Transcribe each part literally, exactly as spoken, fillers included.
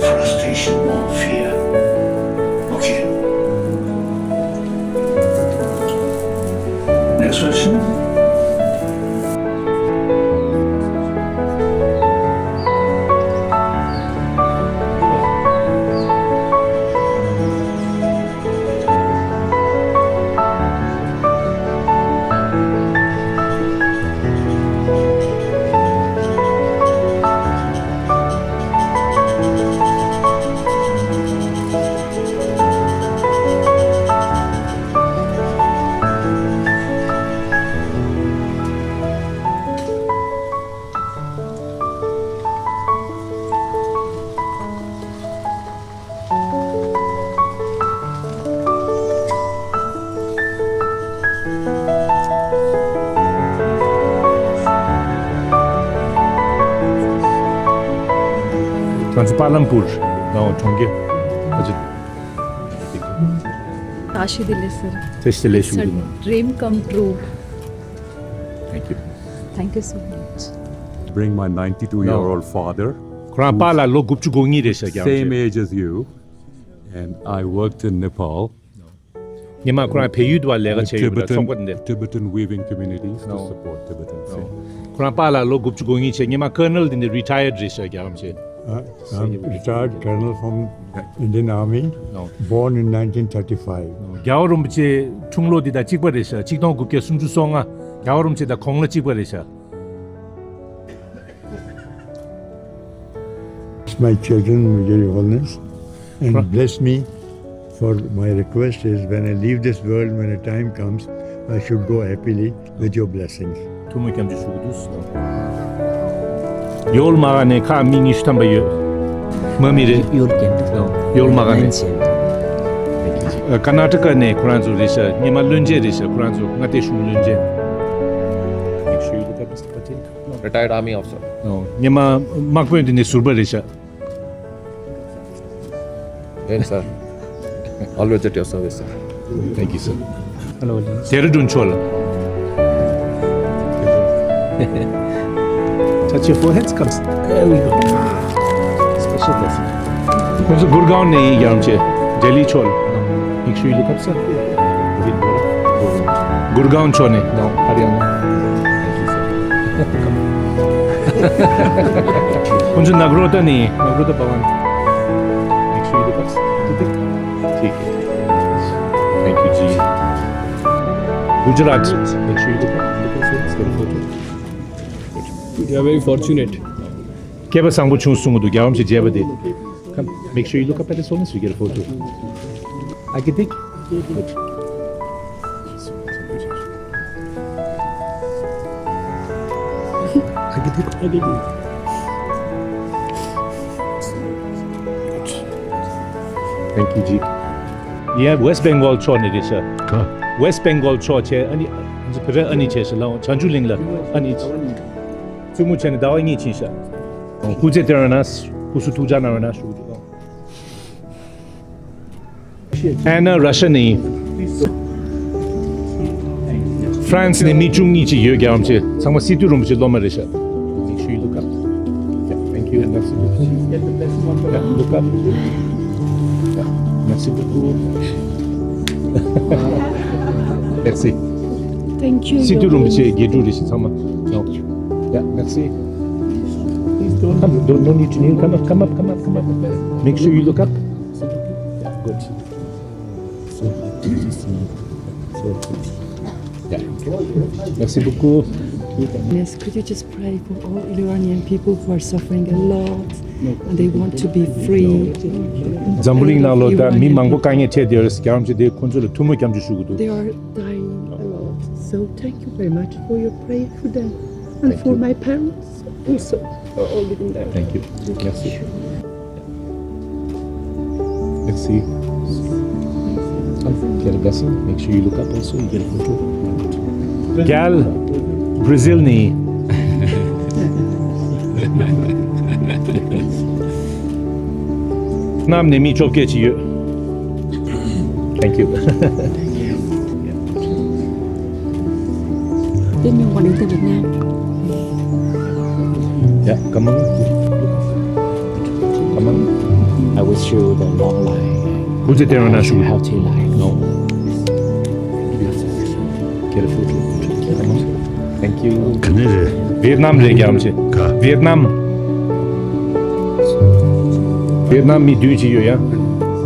Frustration or fear. Okay. Next question. ང་ཚོ་པཱ་ལམ་པུར་ནང་གྲོང་ཁྱེར་ཨ་ཅེ། བཀྲ་ཤིས་བདེ་ལེགས་སར། བཀྲ་ཤིས་བདེ་ལེགས་ཞུ་གི་ཡིན། Sir, dream come true. Thank you. Thank you so much. Bring my ninety-two year old father, ཁོ་རང་པཱ་ལགས་ལོ་དགུ་བཅུ་གོ་གཉིས་རེད་ཤག་རྒྱ་same ཆེ། Age as you, and I worked in Nepal སྔོན་མ་ཁོ་རང་བལ་ཡུལ་དུ་བ་ལས་ཀ་with བྱས་ཡོད་པ་ཚོགས་པ་འདི། Tibetan weaving communities to no support Tibetan no faith. ཁོ་རང་པཱ་ལགས་ལོ་དགུ་བཅུ་གོ་གཉིས་བྱས། སྔོན་མ་ཀར་ནལ་འདི་ནས་རི་ཊ་ཡར་ཌི་རེད་ཤག་རྒྱ་ལམ་ཆེ། Uh, I'm retired colonel from Indian Army, no, born in nineteen thirty-five. རྒྱལ་བ་རིན་པོ་ཆེ་འཁྲུངས་ལོ་འདི་དང་གཅིག་པ་རེད་ཤག་ཆིག་སྟོང་དགུ་བརྒྱ་སུམ་ཅུ་སོ་ལྔ། རྒྱལ་བ་རིན་པོ་ཆེ་དང་དགུང་ལོ་གཅིག་པ་རེད་ཤག My children, Your Holiness, and bless me for my request is when I leave this world, when the time comes, I should go happily with your blessings. ཐུགས་སྨོན་སྐྱབས་འཇུག་ཞུ་གི་འདུག་ཡོལ་མ་ག་ནས་ཁ་མི་ཉི་ཤུ་ཐམ་པ་ཡོད། མ་མི་རེད། ཡོལ་གན་འདུག་ཡོལ་མ་ག་ནས། ཀར་ནཱ་ཊ་ཀ་ནས་ཁོ་རང་ཚོ་རེད་ཤག་སྔོན་མ་བློན་ཆེན་རེད་ཤག་ཁོ་རང་ཚོ་མངའ་སྡེ་གཞུང་བློན་ཆེན། Make sure you look up, Mister Patil. Retired army officer. སྔོན་མ་དམག་དཔོན་དེ་ནས་ཟུར་པ་རེད་ཤག Yes, sir. Always at your service, sir. Thank you, sir. Hello, Lynn. Dehradun ཕྱོགས་ལ། Touch your foreheads, comes. There we go. Special blessing. ཁོང་ཚོ་གུར་གའོན་ནས་ཡིན། རྒྱ་རམ་ཆེ། ལྡི་ལི་ཕྱོགས་ལ། Make sure you look up, sir. Gurgaon ཕྱོགས་ནས། No, Haryana. ཁོང་ཚོ་ནག་རོ་ཏ་ནས། ནག་རོ་ཏ་བྷ་ཝན། Make sure you look up, sir. Thank you, G. Gujarat. Make sure you look up. Look up, sir. Get a photo. You are very fortunate. སྐལ་བ་བཟང་པོ་བྱུང་གསུང་གི་འདུག་རྒྱལ་བ་རིན་པོ་ཆེ་མཇལ་བ་དེ། Come, make sure you look up at the solar, so you get a photo. Agidik. Good. Agidik. Agidik. Thank you, G. Yeah, West Bengal ཕྱོགས་ནས་རེད་ཤག་ག West Bengal ཕྱོགས་བྱས། ཨ་ནི་ཨ་ནི་བྱས་ཤག་ལ་བྱང་ཆུབ་གླིང་ལ་ཨ་ནི་བཙུན་མོ་བྱས་ནས་ཟླ་བ་གཉིས་ཕྱིན་ཤག་སྐུ་ཚེ་བརྟན་པ་གནང་། སྐུ་གཟུགས་ཐུགས་ཅག་གནང་བ་གནང་ཞུ་གི་འདུག་ཨ་ན་ར་ཤ་ནས། ཧྥ་རན་སི་ནས་མི་བཅུ་གཉིས་ཅིག་ཡོད། རྒྱལ་བ་རིན་པོ་ཆེ། ཚང་མ་སི་ཏུ་རིན་པོ་ཆེ་སློབ་མ་རེད་ཤག Make sure you look up. Yeah, thank you. Merci beaucoup. Yeah, look up. Yeah, merci beaucoup. Merci. Thank you. སི་ཏུ་རིན་པོ་ཆེ་དགེ་ཕྲུག་རེད་ཤག་ཚང་མ། No. Yeah, merci. Please don't. Come, don't, no need to kneel. Come up, come up, come up, come up. Make sure you look up. Yeah, good. So, so, yeah. Merci beaucoup. Yes, could you just pray for all Iranian people who are suffering a lot and they want to be free? འཛམ་བུ་གླིང་ནང་ལོ་ད་མི་མང་པོ་དཀའ་ངལ་འཕྲད་དེ་ཡོད་རེད། རྒྱལ་བ་རིན་པོ་ཆེ་དེ་ཁོང་ཚོ་ལ་ཐུགས་སྨོན་སྐྱབས་འཇུག་ཞུ་གི་འདུག They are dying a lot. So thank you very much for your prayer for them and for my parents. Who so, uh, all living there. Thank you. Merci. Merci. Get a blessing. Make sure you look up also. You get a photo. རྒྱལ། Brazil ནས། གནམ་ནས་མི་བཅོ་བརྒྱད་ཅིག་ཡོད། Thank you. Then you want to live with them? Yeah, come on. Wish you the long life. Who's it there on that shoe? Healthy life. No. Get a photo. Come on. Thank you. ག་ནས་རེད། ཝེད་ནམ་རེད་རྒྱ་མ་ཆེ། ག། ཝེད་ནམ། ཝེད་ནམ་མི་བདུན་ཅིག་ཡོད་ཡ།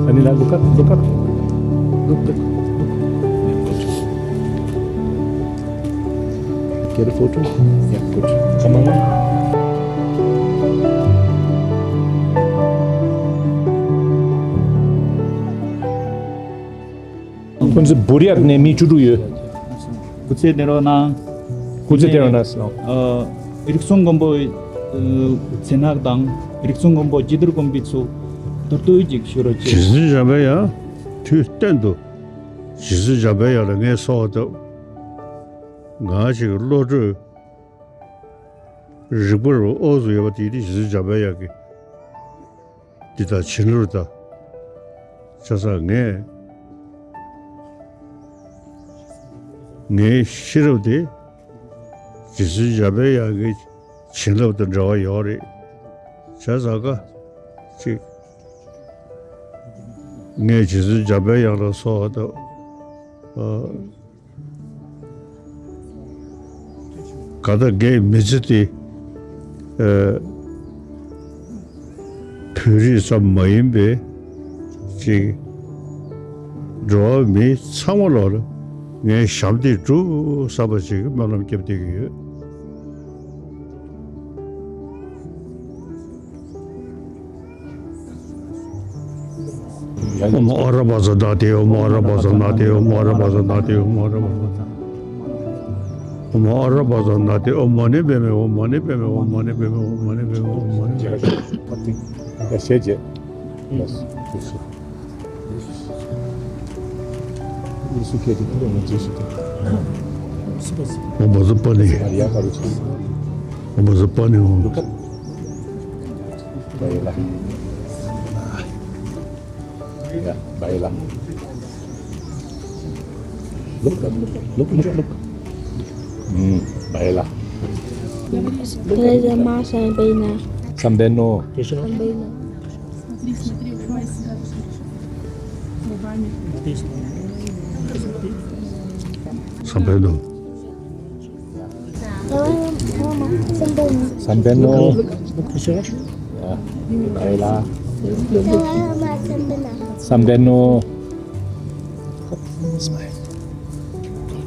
ཨ་ནི་ལ་look up, look up. Look, look. Get a photo? Yeah, good. Come on. ཁོང་ཚོ་བུ་རི་ཡར་ནས་མི་བཅུ་དྲུག་ཡོད། སྐུ་ཚེ་བརྟན་རོགས་གནང་། སྐུ་ཚེ་བརྟན་རོགས་གནང་། ཨ། རིགས་གསུམ་མགོན་པོའི་ཨ་མཚན་སྔགས་དང་རིགས་གསུམ་མགོན་པོ་ཇི་ལྟར་བསྒོམ་པའི་ཚུལ་མདོར་བསྡུས་ཅིག་ཞུ་རོགས་བྱེད། རྗེ་བཙུན་འཇམ་པའི་དབྱངས་དུས་གཏན་དུ། རྗེ་བཙུན་འཇམ་པའི་དབྱངས་ལ་ངས་གསོལ་བ་བཏབ། ང་ཞིག་བློ་གྲོས་རིག་པར་འོག་ཏུ་ཡོད་པ་དེ་ནི་རྗེ་བཙུན་འཇམ་པའི་དབྱངས་ཀྱི་འདི་དང་བྱིན་རླབས་དང་། བྱས་ཙང་ངས་ངའི་ཤེས་རབ་དེ་རྗེ་བཙུན་འཇམ་པའི་དབྱངས་ཀྱི་བྱིན་རླབས་དང་འབྲེལ་བ་ཡོད་རེད། བྱས་ཙང་ཀ་ཅིག་ངས་རྗེ་བཙུན་འཇམ་པའི་དབྱངས་ལ་གསོལ་བ་བཏབ། ཨ། གང་ལྟར་ངའི་མི་ཚེ་འདི་ཨ་བོད་རིགས་ཙམ་མ་ཡིན་པའི་ཅིག་འགྲོ་བ་མི་ཚང་མ་ལོག་ལ་ངའི་ཞབས་འདེགས་སྒྲུབ་བསམ་པ་ཅིག་སྨོན་ལམ་བརྒྱབ་བསྡད་ཀྱི་ཡོད། ཨོཾ་ཨ་ར་པ་ཙ་ན་དེ། ཨོཾ་ཨ་ར་པ་ཙ་ན་དེ། ཨོཾ་ཨ་ར་པ་ཙ་ན་དེ། ཨོཾ་ཨ་ར་པ་ཙ་ན་དེ། ཨོཾ་ཨ་ར་པ་ཙ་ན་དེ། ཨོཾ་མ་ཎི་པདྨེ་ཧཱུྃ། མ་ཎི་པདྨེ་ཧཱུྃ། མ་ཎི་པདྨེ་ཧཱུྃ། མ་ཎི་པདྨེ་ཧཱུྃ། མ་ཎི་པདྨེ་ཧཱུྃ། ཞེས་བྱས། ཨོཾ་མ་ཛུ་པ་ནི། ཨོཾ་མ་ཛུ་པ་ནི་ཧཱུྃ། Baiklah. Ya, baiklah. Look, look, look, look. Hmm, baiklah. Terima kasih, Mbak Ina. Sampai no. Sampai no. Sampai no. Sampai no. Ya, baiklah. Sampai no.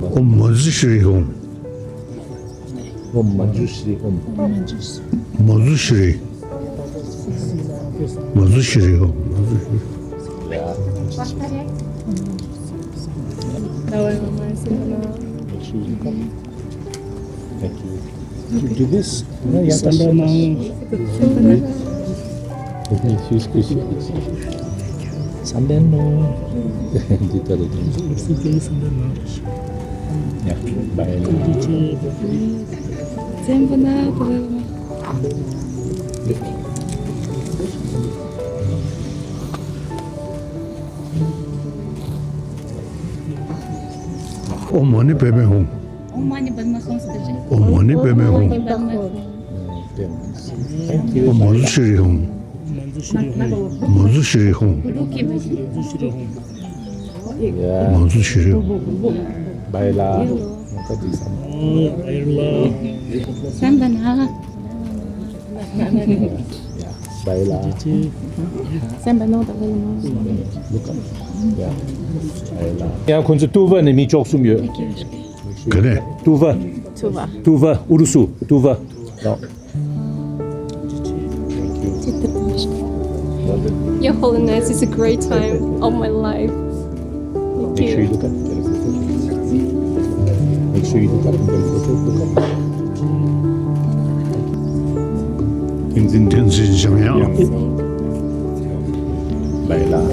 ཨོཾ་མ་ཛུ་ཤྲི་ཧཱུྃ། ཨོཾ་མ་ཛུ་ཤྲི་ཧཱུྃ། མ་ཛུ་ཤྲི། མ་ཛུ་ཤྲི་ཧཱུྃ། མ་ཛུ་ཤྲི། Давай, мама, сюда. Thank you. You do this? Sampai no. Sampai no. Sampai no. Ya, baiklah. ཨོཾ་མ་ཎི་པདྨེ་ཧཱུྃ། ཨོཾ་མ་ཎི་པདྨེ་ཧཱུྃ། ཨོཾ་མ་ཎི་པདྨེ་ཧཱུྃ། ཨོཾ་མ་ཛུ་ཤྲི་ཧཱུྃ། མ་ཛུ་ཤྲི་ཧཱུྃ། མ་ཛུ་ཤྲི་ཧཱུྃ། Baiklah. Sampai no. Baiklah. Sampai no. ཡང་ཁོང་ཚོ་ཏུ་ཝ་ནས་མི་བཅུ་གསུམ་ཡོད། ག་ནས། ཏུ་ཝ། ཏུ་ཝ། ཏུ་ཝ། ཨུ་རུ་སུ། ཏུ་ཝ། Your Holiness, it's a great time of my life. Thank you. Make sure you look up. Make sure you look up and get a photo. Look up. Tenzin Tenzin Zhang Yang. Baiklah.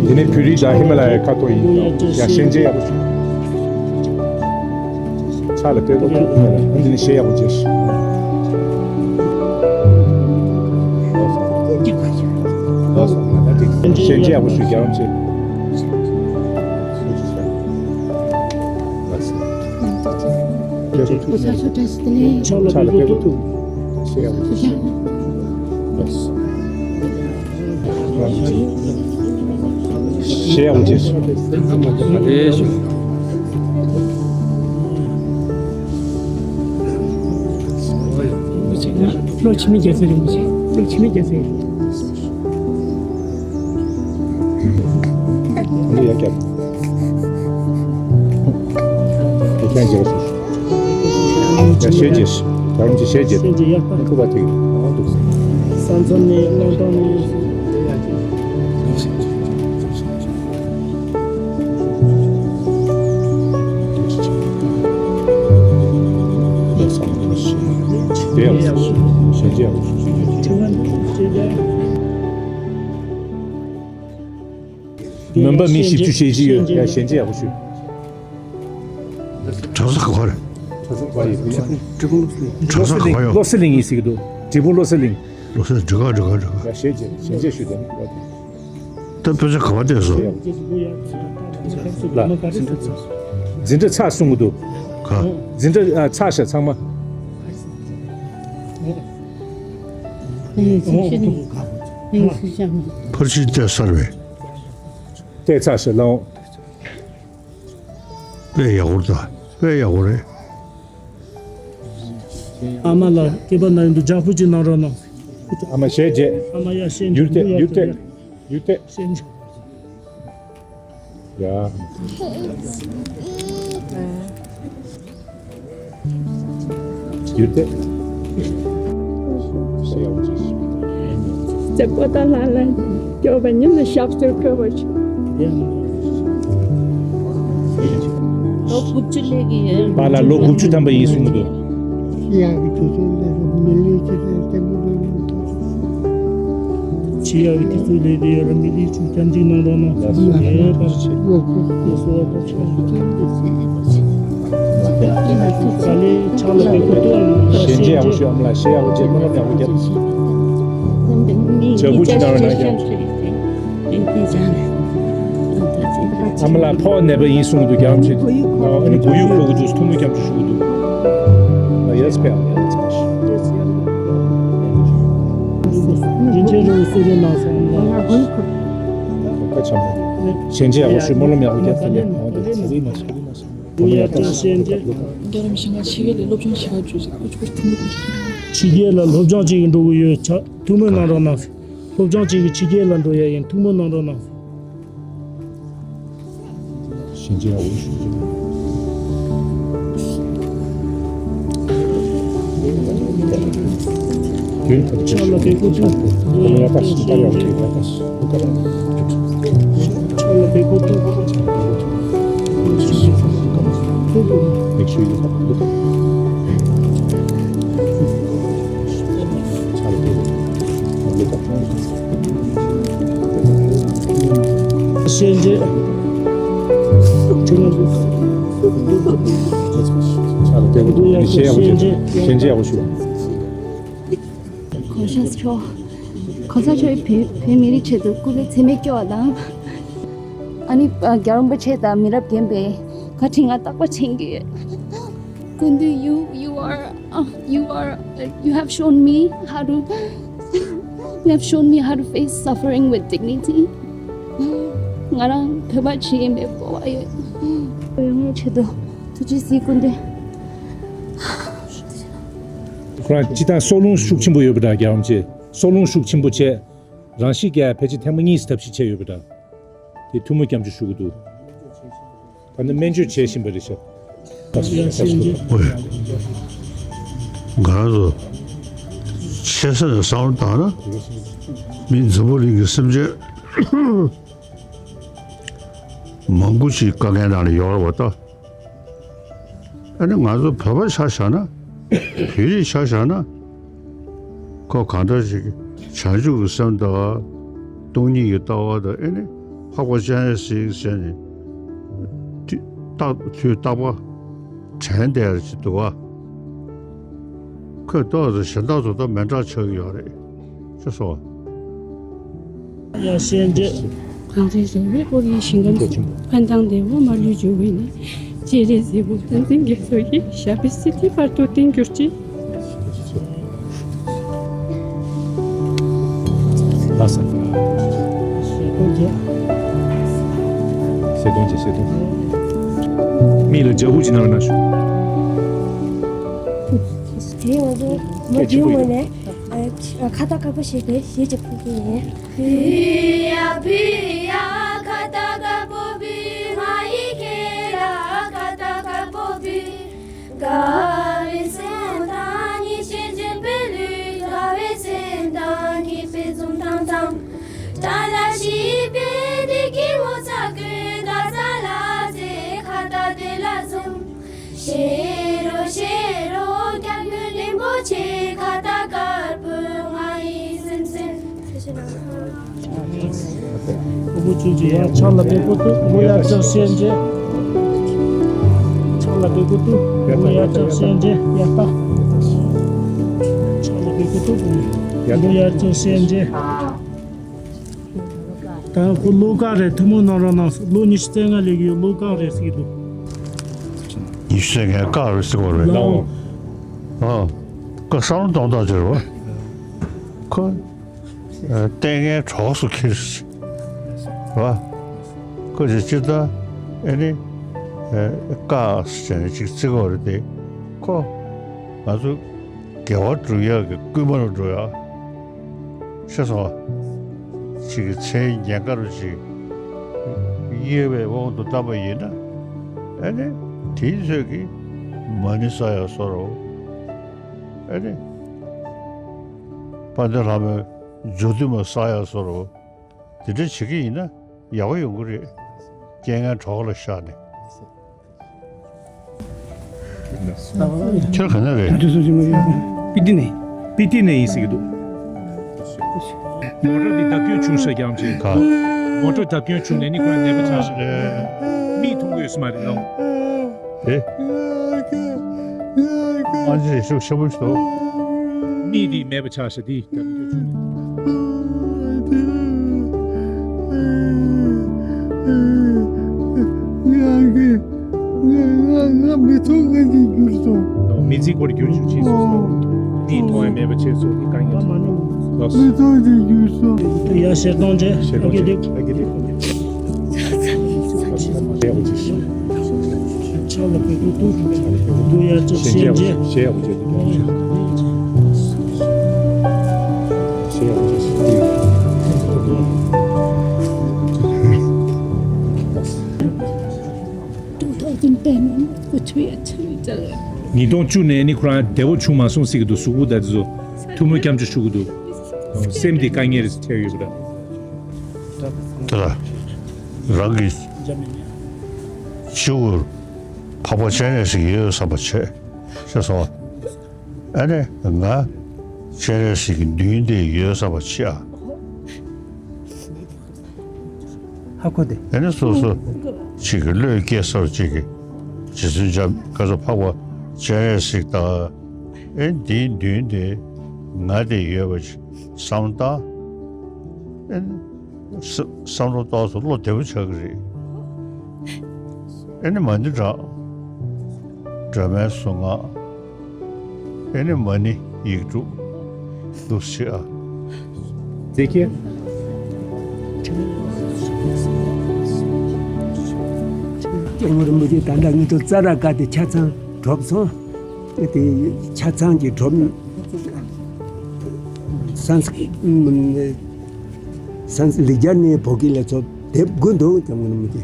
འདི་ནི་བོད་རིགས་དང་ཧི་མ་ལ་ཡའི་ཁ་ཐོག་ཡིན། ཡང་ཤན་འབྱེད་ཡག་པོ་བྱུང་། ཕྱག་ལ་སྤྲད་དོ་ཐུག་འདི་ནི་ཤན་ཡག་པོ་བྱས་ཤིང་། ལགས་སོ། ལགས་སོ། ང་ད་འགྲིག་ཞལ་མཇལ་ཡག་པོ་ཞུ། རྒྱལ་བ་རིན་པོ་ཆེ། ཕྱག་ལ་ཕྱག་ལ་ཕེབས་ཐུག་ཞལ་ཡག་པོ་ཞུ། ཞལ་ཡག་པོ་ཞུ། ཞལ་ཡག་པོ་ཞུ། ལྷོ་འཆི་མེད་རྒྱལ་མཚན་རིན་པོ་ཆེ། ལྷོ་འཆི་མེད་རྒྱལ་མཚན། འདི་ཡར་བཀྱག་ཡར་བཀྱག་རྒྱག་སོང་། ཡ་ཞལ་མཇལ། ད་རུང་ཅིག་ཞལ་མཇལ། ཞལ་མཇལ་ཡག་པ། ཁུ་བ་དེ་ཡོད་འདུག་ས་མཚམས་ནས་གནམ་ཐང་ནས། མོན་པ་མི་བཞི་བཅུ་ཞེ་གཅིག་ཡོད། ཡ་ཞལ་མཇལ་ཡག་པོ་ཞུ། གྲྭ་ས་ག་པར། གྲྭ་ས་ག་པར་ཡིན། གྲྭ་ས་ག་པར་ཡོད། བློ་གསལ་གླིང་ཡིན་ཟེར་གྱི་འདུག་དྲིལ་བུ་བློ་གསལ་གླིང་། བློ་གསལ་འགྲིག་ག་འགྲིག་ག་འགྲིག་ག་ཡ་ཞལ་མཇལ་ཞལ་མཇལ་ཞུ་དང་། ད་དཔེ་ཆ་ག་པར་བལྟས་སོང་། ལ། འཛིན་གྲྭ་ཚར་གསུང་གི་འདུག་ག་འཛིན་གྲྭ་ཨ་ཚར་ཤག་ཚང་མ། ཕར་ཕྱིན་བལྟས་ཚར་བས། བལྟས་ཚར་ཤག་ལགས། དཔེ་ཡག་པོ་རེད། དཔེ་ཡག་པོ་རེད། ཨ་མ་ལགས་སྐྱེས་པ་ན་ཡོད་འདུག་ཇག་པོ་ཅིག་གནང་རོགས་གནང་། ཨ་མ་ཞལ་མཇལ། ཨ་མ་ཡ་ཞལ་མཇལ། ཡུལ་ཏེ་ཡུལ་ཏེ་ཡུལ་ཏེ། ཞལ་མཇལ། ཡ། ཡུལ་ཏེ། ཞེས་ཡང་ཅི་ཞིག་རྩེ་པོ་ཏ་ལ་ལ་སྐྱོ་བ་ཉིད་ལ་ཞབས་སུ་འཁོད་པ་ཞིག་ལོ་དགུ་བཅུ་སླེབས་ཀྱི་ཡོད། པཱ་ལགས་ལོ་དགུ་བཅུ་ཐམ་པ་ཡིན་གསུང་གི་འདུག་ཤི་ཡག་གི་དུས་ཚོད་སླེབས་རུང་མི་ལུས་ཀྱི་ལས་བརྟན་པོ་གནང་རོགས་གནང་། ཤི་ཡག་གི་དུས་ཚོད་སླེབས་ཏེ་ཡོད་ར། མི་ལུས་ཀྱི་སྐྱབས་འཇུག་གནང་རོགས་གནང་། ལགས་སོ། ཡ་ལགས་སོ། ཡ་ལགས་སོ། ད་ལས་ཕྱག་ལ་བེ་ཁོ་ཏུ་ཨ་ནི་ཞལ་མཇལ་ཡག་པོ་ཞུ། ཨ་མ་ལགས་ཞལ་ཡག་པོ་མཇལ། སྨོན་ལམ་ཡག་པོ་བརྒྱབ། བྱ་འགུལ་ཅིག་གནང་རོགས་གནང་། ཨ་མ་ལགས་ཕོ་ནད་པ་ཡིན་གསུང་གི་འདུག་རྒྱལ་བ་རིན་པོ་ཆེ། ཨ་ནི་མགོ་ཡུ་འཁོར་གྱི་འདུག་ཐུགས་སྨོན་སྐྱབས་འཇུག་ཞུ་གི་འདུག་ཡ་ཡེས་པའི་ཨ་མ་ཡེས་པའི། རིན་ཆེན་རིན་པོ་ཆེ་གནང་སོང་ལ། བཀའ་ཆེམས་པོ། ཞལ་མཇལ་ཡག་པོ་ཞུ། སྨོན་ལམ་ཡག་པོ་རྒྱབ། ད་ལས་མང་དུ་ཚ་ལི་མ་ཞུ། ཡ་ད་ཞལ་མཇལ། རྒྱལ་རམ་ཞིང་ཁ་ཕྱི་རྒྱལ་ལ་སློབ་སྦྱོང་བྱེད་ག་འགྲོ་ཟེར། ཀུ་ཅུ་པར་ཐུང་ཐུང་། ཕྱི་རྒྱལ་ལ་སློབ་སྦྱོང་བྱེད་ག་འགྲོ་གི་ཡོད། ཆ་ཐུགས་སྨོན་གནང་རོགས་གནང་། སློབ་སྦྱོང་བྱེད་གི་ཕྱི་རྒྱལ་ལ་འགྲོ་ཡ་ཡིན། ཐུགས་སྨོན་གནང་རོགས་གནང་། ཞལ་མཇལ་ཡག་པོ་ཞུ། ཕྱག་ལ་བེ་ཁོ་ཏུ། ཕྱག་ལ་བེ་ཁོ་ཏུ། Make sure you look up. ཞལ་མཇལ། ཞལ་མཇལ། ཞལ་མཇལ་ཡག་པོ་ཞུ། གོང་ས་མཆོག་གོང་ས་མཆོག་གིས་བོད་བོད་མི་རིགས་ཆེད་དུ་སྐུ་ལུས་ཚད་མེད་སྐྱོ་བ་དང་། ཨ་ནི་རྒྱལ་བ་རིན་པོ་ཆེ་དང་མི་རབས་རྒན་པའི་བཀའ་དྲིན་ང་རྟག་པར་དྲན་གྱི་ཡོད། སྐུ་མདུན། you you are uh, you are uh, you have shown me how to you have shown me how to face suffering with dignity. ང་རང་བོད་པ་ཅིག་ཡིན་པའི་སྤོབས་པ་ཡོད། ཡོང་ངེས་ཆེད་དུ་ཐུགས་རྗེ་གཟིགས་སྐུ་མདུན། ཁོ་རང་སྤྱིར་བཏང་སྲོག་རླུང་ཤུགས་ཆེན་པོ་ཡོད་པ་འདྲ། རྒྱལ་བ་རིན་པོ་ཆེ། སྲོག་རླུང་ཤུགས་ཆེན་པོ་བྱས། རང་ཤི་རྒྱག་ཡ་ཕལ་ཆེར་ཐེངས་མ་གཉིས་ཐབས་ཤེས་བྱས་ཡོད་པ་འདྲ། དེ་ཐུགས་སྨོན་སྐྱབས་འཇུག་ཞུ་གི་འདུག་ད་ནི་སྨན་བཅོས་བྱེད་བཞིན་པ་རེད་ཤག་ཨོ་ཡ། ང་རང་ཚོ་ཆེ་ས་ནས་བསམ་བློ་བཏང་ན། མི་འཛམ་བུ་གླིང་གི་སེམས་ཅན་མང་པོ་ཞིག་དཀའ་ངལ་ནང་ལ་ཡོད་རེད་པ་ད། ཨ་ནི་ང་ཚོ་བོད་པ་ཆ་བཞག་ན། བོད་རིགས་ཆ་བཞག་ན། ཁོ་གང་འདྲ་ཞིག་བྱང་ཆུབ་ཀྱི་སེམས་དང་། སྟོང་ཉིད་ཀྱི་ལྟ་བ་དང་། ཨེ་ནི་འཕགས་པ་སྤྱན་རས་གཟིགས་ཟེར་ནས་དུས་རྟག་དུས་རྟག་པ་དྲན་བསྡད་ཡག་ཅིག་འདུག་ག་ཁོས་ཏོག་ཙམ་གཞན་དག་ཚོ་དང་མི་འདྲ་ཆགས་ཀྱི་ཡོད་རེད། ཅེས་སོ། ཡ་ཤེས་འདྲེ། གངས་རི་ར་བས་བསྐོར་བའི་ཞིང་ཁམས་སུ། ཕན་དང་བདེ་བ་མ་ལུས་འབྱུང་བའི་གནས། སྤྱན་རས་གཟིགས་དབང་བསྟན་འཛིན་རྒྱ་མཚོ་ཡི། ཞབས་པད་སྲིད་མཐའི་བར་དུ་བརྟན་གྱུར་ཅིག་ལགས་སོ། གསལ་སྟོན་བྱས། གསལ་སྟོན་བྱས། མིག་ལ་ལྗགས་ཕུག་ཅིག་གནང་རོགས་གནང་ཞུ། དེ་ང་ཚོ་མ་བརྒྱུད་ངོས་ནས་ཁ་བཏགས་དཀར་པོ་བཞེས་ཏེ་གཞས་ཅིག་ཕུལ་གྱི་ཡིན། བུ་ཡ་བུ་ཡ་ཁ་བཏགས་དཀར་པོ་བུ། ང་ཡི་ཁྱེད་ལ་ཁ་བཏགས་དཀར་པོ་བུ། དགའ་བའི་སེམས་དང་ཉི་ཤེས་འཇིགས་པའི་ལུས། དགའ་བའི་སེམས་དང་ཉི་པའི་འཛུམ་མདངས་ཙམ། དགྲ་ལ་ཞི་བའི་བདེ་སྐྱིད་ངོ་མཚར་ཀུན། དགའ་ས་ལ་རྩེ་ཁ་བཏགས་བདེ་ལ་འཛུམ། བཞེས་རོགས་བཞེས་རོགས་སྐྱབས་མགོན་རིན་པོ་ཆེ། ཁ་བཏགས་དཀར་པོ་ང་ཡི་སེམས་སེམས། ཕྲུ་གུ་ཆུང་ཆུང་ཡ་ཕྱག་ལ་འབེབས་གོ་ཐུབ། ཕྲུ་གུ་ཡར་ཕྱག་ཤན་འཇེ། ཕྱག་ལ་འབེབས་གོ་ཐུབ། ཕྲུ་གུ་ཡར་ཕྱག་ཤན་འཇེ། ཡ་ལྟ། ཕྱག་ལ་འབེབས་གོ་ཐུབ། ཕྲུ་གུ་ཡར་ཕྱག་ཤན་འཇེ། ད་ཁོ་ལོ་ག་རེ་ཐུགས་སྨོན་གནང་རོགས་གནང་། ལོ་ཉི་ཤུ་རྩ་ལྔ་སླེབས་ཡོད། ལོ་ག་རེ་ཟེར་གྱི་འདུག་ཉི་ཤུ་རྩ་ལྔ་ག་རེ་ཟེར་གྱི་རེད། ལའོ། ཨ། ཁོ་བསམ་བློ་གཏོང་སྟངས་དེ་རེད་བ། ཁོ། ལྟས་ངན་གྲོགས་སུ་འཁྱེར་ཞིག་བ། ཁོ་ཅིག་སྤྱིར་བཏང་ཨེ་ནི། ཀ་ཟེར་ནས་ཅིག་བརྩི་གི་རེད་དེ། ཁོ། ང་ཚོ་དགེ་བ་སྒྲུབ་ཡག་གི་སྐུལ་མ་རུ་འགྲོ་ཡག་ཤེས་སོང་ང་། ཅིག་གི་མཚན་ཉན་ཀ་རུ་ཅིག་དབྱེ་བའི་དབང་དུ་བཏང་པ་ཡིན་ན། ཨེ་ནི། དེའི་ཚོད་ཀྱིས་མ་ཎི་བསགས་ཡག་བཟོ་འདྲ། ཨེ་ནི། དཔལ་ལྡན་ལྷ་མོའི་མཛོད་བདུན་མ་བསགས་ཡག་བཟོ་འདྲ། དེ་འདྲ་བྱེད་ཀྱི་ཡིན་ན་ཡག་པོ་ཡོང་གི་རེད། རྐྱེན་ངན་གྲོགས་ལ་བཞག་ནས། ཁྱོད་ག་ནས་རེད། དུས་སུ་ཅི་མ་ཡོད། པི་ཏི་ནས། པི་ཏི་ནས་ཡིན་ཟེར་གྱི་འདུག་མོ་ཊ་འདི་བརྡབ་སྐྱོན་བྱུང་ཤག་རྒྱང་ཆེ། ག་མོ་ཊ་བརྡབ་སྐྱོན་བྱུང་ནས་ནི་ཁོ་རང་ནད་པ་ཆགས་ཤག་མིག་མཐོང་གི་ཡོད་ས་མ་རེད་ལོ། ཨེ། ཨ་ཅེ་ཤུགས་ཆེན་པོ་ཞིག་འདུག་མིག་འདི་མེད་པ་ཆགས་ཤག་འདི། ང་གི་ང་ང་ང་མི་ཚོགས་ང་གི་འགྱུར་སོང་། མི་ཚེ་སྐོར་འགྱུར་བཅུག་ཕྱིན་སོང་། འདི་མཐོང་ཡ་མེད་པ་བྱས་སོང་། འདི་དཀའ་ངལ་ལོགས་སོང་། མི་ཚོགས་ཀྱི་འགྱུར་སོང་། ཡ་ཤེར་གཏོང་རྗེས་ཨ་ཀེ་དེ། ཕྱག་ལ་བོད་དུ་ཏུ་ཏུ་ཡར་ཅིག་ཤེས་རྗེས། ཉིས་སྟོང་བཅུ་ནས་ནི་ཁོ་རང་བདེ་བོ་བྱུང་མ་སོང་ཟེར་གྱི་འདུག་གཟུགས་པོ་ད་དེ་ཚོ་ཐུགས་སྨོན་སྐྱབས་འཇུག་ཞུ་གི་འདུག་སེམས་དེ་དཀའ་ངལ་རེ་འཕྲད་ཡོད་པ་འདྲ། དེ་ལ་རང་གི་སྤྱི་བོར་འཕགས་པ་སྤྱན་རས་གཟིགས་ཡོད་བསམ་པ་བྱས། ཤེས་སོང་ཨ། ཨ་ནི་ང་སྤྱན་རས་གཟིགས་ཀྱི་མདུན་དེ་ཡོད་བསམ་པ་བྱས་ཨ། ཧ་གོ་སྟེ། ཨ་ནི་སོ་སོ་གཅིག་གི་བློས་སྐྱེས་སོར་གཅིག་གི་རྗེ་བཙུན་འཇམ་དཔལ་འཕགས་པ་སྤྱན་རས་གཟིགས་དང་། ཨེ་འདིའི་མདུན་དེ་ང་དེ་ཡོད་པ་ཅིག་བསམ་བཏང་། ཨེ་ནི་བསམ་བློ་ཏོག་ཙམ་བློ་བདེ་པོ་ཆགས་ཀྱི་རེད། ཨེ་ནི་མ་ཎི་བགྲང་། སྒྲོལ་མའི་གཟུངས་སྔགས། ཨེ་ནི་མ་ཎི་ཡིག་དྲུག་འདུག་སེ་ཨ། དེ་ཁྱེད། སྐྱབས་མགོན་རིན་པོ་ཆེ་ད་ལྟ་ངེད་ཚོ་ཙཱ་ར་ཀ་དེ་ཆ་ཚང་གྲུབ་སོང་། དེ་ཆ་ཚང་གི་གྲུབ། སན་སི་སན་སི་ལེགས་སྦྱར་ནས་བོད་སྐད་ལ་ཚོ་དེབ་དགོས་འདུག་སྐྱབས་མགོན་རིན་པོ་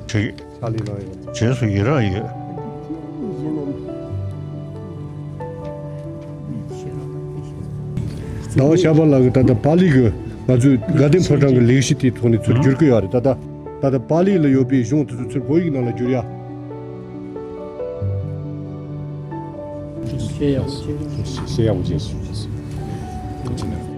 ཆེ། ཆེ། རྗེས་སུ་ཡི་རང་ཡོད། ཟླ་བ་ཞགས་པ་ལགས་ཀྱིས་ད་ལྟ་པཱ་ལི་གི་ང་ཚོའི་དགའ་ལྡན་ཕོ་བྲང་གི་ལེགས་བཤད་དེའི་ཐོག་ནས་ཚུར་བསྒྱུར་གྱི་ཡོད་རེད། ད་ལྟ་ད་ལྟ་པཱ་ལི་ལ་ཡོད་པའི་གཞུང་དེ་ཚོ་ཚུར་བོད་ཡིག་ནང་ལ་བསྒྱུར་ཡ། ཤེས་ཡག་པོ་བྱས་སོང་།